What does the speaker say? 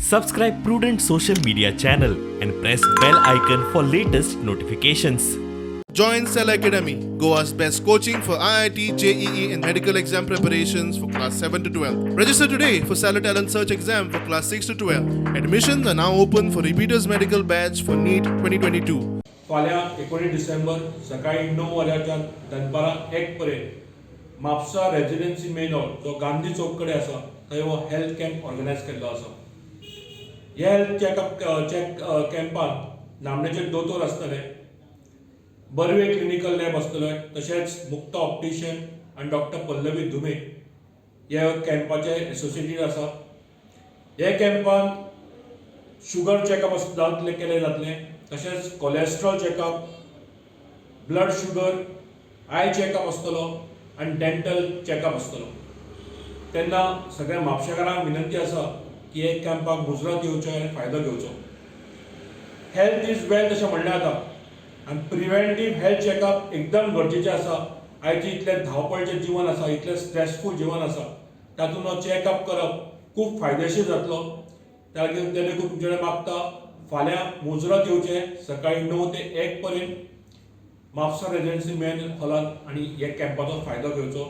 Subscribe Prudent social media channel and press bell icon for latest notifications. Join Cell Academy, Goa's best coaching for IIT, JEE, and medical exam preparations for class 7 to 12. Register today for Stellar Talent Search exam for class 6 to 12. Admissions are now open for repeaters medical batch for NEET 2022. फाल्यां 19 डिसेंबर सकाळी 9 वरांच्यान दनपारां 1 पर्यंत Mapusa residency main hall जो गांधी चौक कडेन आसा, थंय हो health camp organise केल्लो आसा. हे हेल्थ चॅकअप चॅक कॅम्पान नामनेचे दोतोर आसतले, बर्वे क्लिनिकल लॅब आसतले, तशेंच मुक्ता ऑप्टिशियन आनी डॉक्टर पल्लवी धुमे हे कॅम्पाचे एसोसिएटेड आसा. हे कॅम्पान शुगर चॅकअप जातले, केले जातले, तशेंच cholesterol checkup, blood sugar, eye checkup आसतलो आनी डेंटल चॅकअप आसतलो. तेन्ना सगळ्या म्हापशेकारांक विनंती आसा की हे कॅम्पाक मुजरत येवचें आनी फायदो घेवचो. Health is wealth अशें म्हणलें जाता आनी प्रिवेंटीव हेल्थ चॅकअप एकदम गरजेचें आसा. आयचें इतलें धांवपळीचें जिवन आसा, इतलें स्ट्रेसफूल जिवन आसा, तातूंत हो चॅकअप करप खूब फायदेशीर जातलो. त्या लागीं ते देखून तुमचे कडेन मागता, फाल्यां मुजरत येवचें सकाळी 9 ते 1 पर्यंत म्हापसा रेजिडेन्सी मेन हॉलान आनी हे कॅम्पाचो फायदो घेवचो.